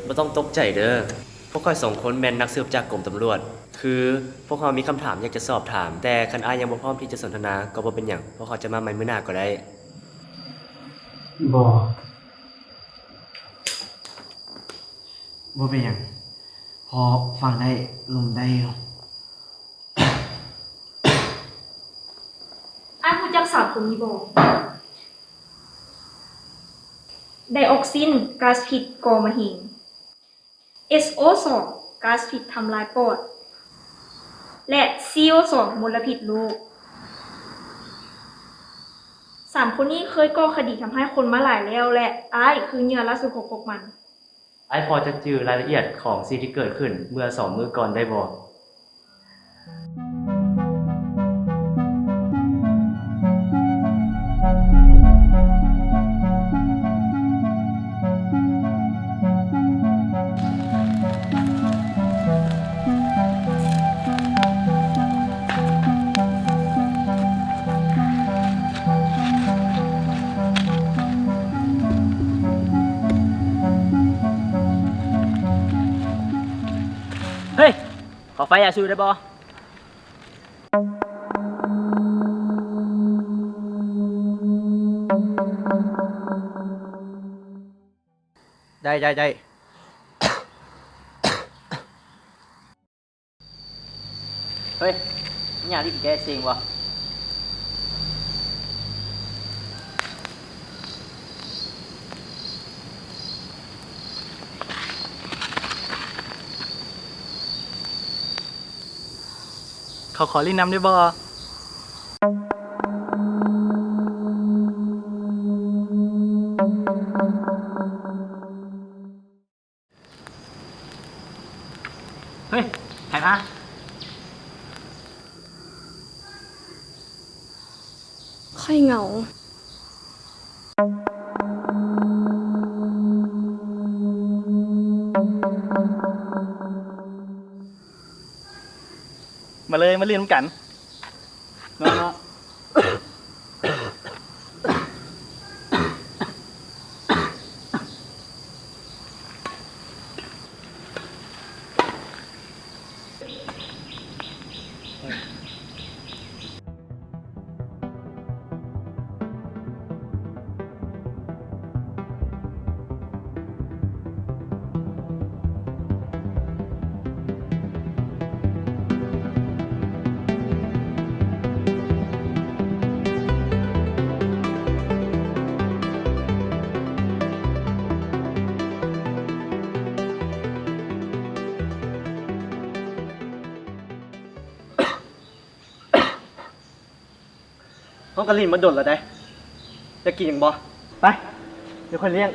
ບໍ່ຕ້ອງຕົກໃຈເດີ້. ພວກຂ້ອຍສອງຄົນແມ່ນນັກສືບຈາກກົມຕຳຫຼວດ. ຄືພວກເຮົາມີຄຳຖາມຢາກຈະສອບຖາມ, ແຕ່ຄັນອ້າຍຍັງບໍ່ພ້ອມທີ່ຈະສົນທະນາ ກໍບໍ່ເປັນຫຍັງ, ພວກເຮົາຈະມາໃໝ່ມື້ໜ້າກໍໄດ້. ບໍ່ ບໍ່ເປັນຫຍັງ, ພໍຟັງໄດ້, ລົມໄດ້ຢູ່. ອ້າຍຮູ້ຈັກສາມຄົນນີ້ບໍ່? ໄດອອກຊິນ, ກາສພິດກໍ່ມະເຮັງ, ເອສໂອສອງ ກາສພິດທຳລາຍປອດ ແລະ ຊີໂອສອງ ມົນລະພິດໂລກ. ສາມຄົນນີ້ເຄີຍກໍ່ຄະດີທຳຮ້າຍຄົນມາຫຼາຍແລ້ວ ແລະ ອ້າຍຄືເຫຍື່ອລ່າສຸດຂອງພວກມັນ. ອ້າຍພໍຈະຈື່ລາຍລະອຽດຂອງສິ່ງທີ່ເກີດຂຶ້ນເມື່ອສອງມື້ກ່ອນໄດ້ບໍ່? ເຮີ້ຍ! ຂໍໄຟຢາສູບໄດ້ບໍ່? ໄດ້ ໄດ້ ໄດ້. ເຮີ້ຍ! ມີຢາລິນແກ້ເຊັງບໍ່? ເຂົາຂໍຫຼິ້ນນຳໄດ້ບໍ່? ເຮີ້ຍ! ໃຜມາ? ຂ້ອຍເຫງົາ. ມາເລີຍ ມາຫຼິ້ນນຳກັນເນາະ. ເຮົາກໍຫຼິ້ນມາດົນແລ້ວເດ້ ຢາກກິນຫຍັງບໍ່? ໄປ ດຽວຂ້ອຍລ້ຽງ.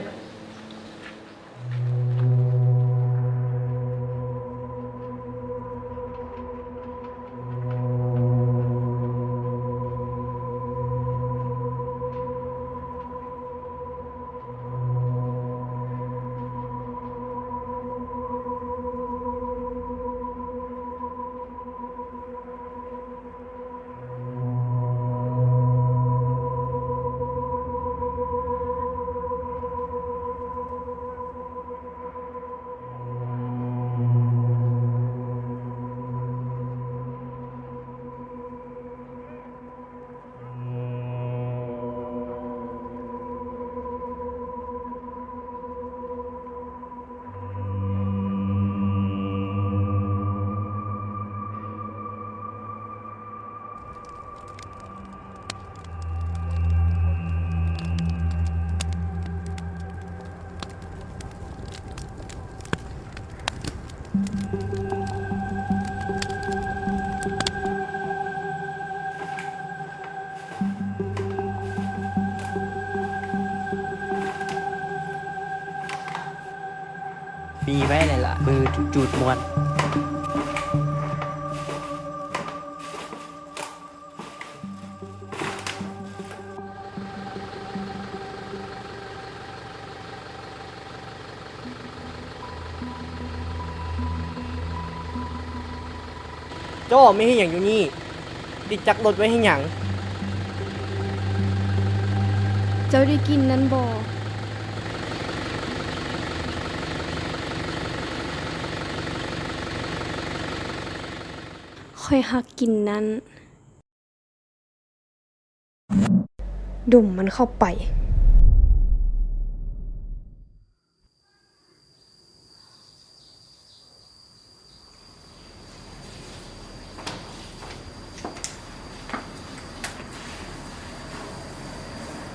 ມີໄວ້ແຫຼະລະ ມືຈູດໆ ມ່ວນ. ເຈົ້າອອກມາເຮັດຫຍັງຢູ່ນີ້? ຕິດຈັກລົດໄວ້ເຮັດຫຍັງ? ເຈົ້າໄດ້ກິ່ນນັ້ນບໍ່? ຂ້ອຍຮັກກິ່ນນັ້ນ. ດົມມັນເຂົ້າໄປ.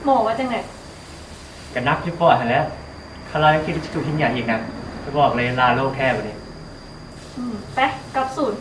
ໝໍວ່າຈັ່ງໃດ? ກະໜັກຢູ່ປອດຫັ້ນແຫຼະ. ຄັນລາວຍັງຄິດຈະຖືກກິນຢາອີກນະ, ໄປບອກເລີຍ ລາໂລກແທ້ບາດນີ້. ອືມ ໄປ ກັບສູນ.